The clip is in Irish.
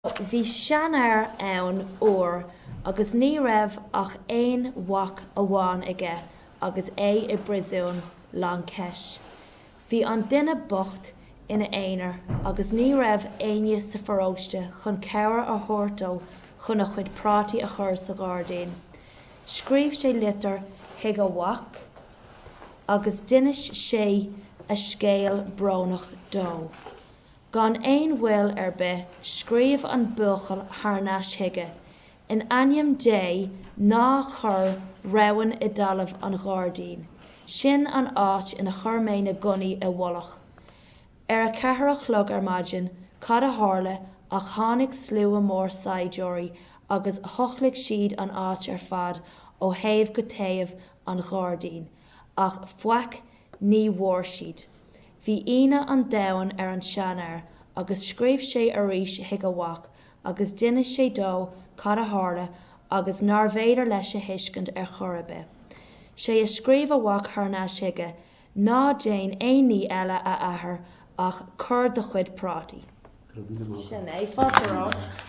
Bhí seanfhear ann uair agus ní raibh ach aon mhac amháin aige agus é i bpríosún Long Kesh. Bhí an duine bocht ina aonar agus ní raibh éinne sa pharóiste chun cabhair a thabhairt dó chun a chuid prátaí a chur sa ghairdín. Scríobh sé litir chuig a mhac agus d'inis sé a scéal brónach dó. Gan aon mhoill ar bith, scríobh an buachaill thar n-ais chuige, In ainm Dé ná cuir ramhainn i dtalamh an ghairdín, sin an áit ina chuir mé na gunnaí i bhfolach. Ar a ceathair a chlog ar maidin, cad a tharla ach tháinig slua mór saighdiúirí agus thochlaigh siad an áit ar fad ó thaobh go taobh an ghairdín, ach faic ní bhfuair siad. Bhí ionadh an domhain ar an seanfhear agus scríobh sé arís chuig a mhac agus d'inis sé dó cad a tharla agus nárbh fhéidir leis a thuiscint ar chor ar bith. Sé a scríobh a mhac thar n-ais chuige, Ná déan aon ní eile, a athair, ach cuir do chuid prátaí. Sin é, fáilte romhat.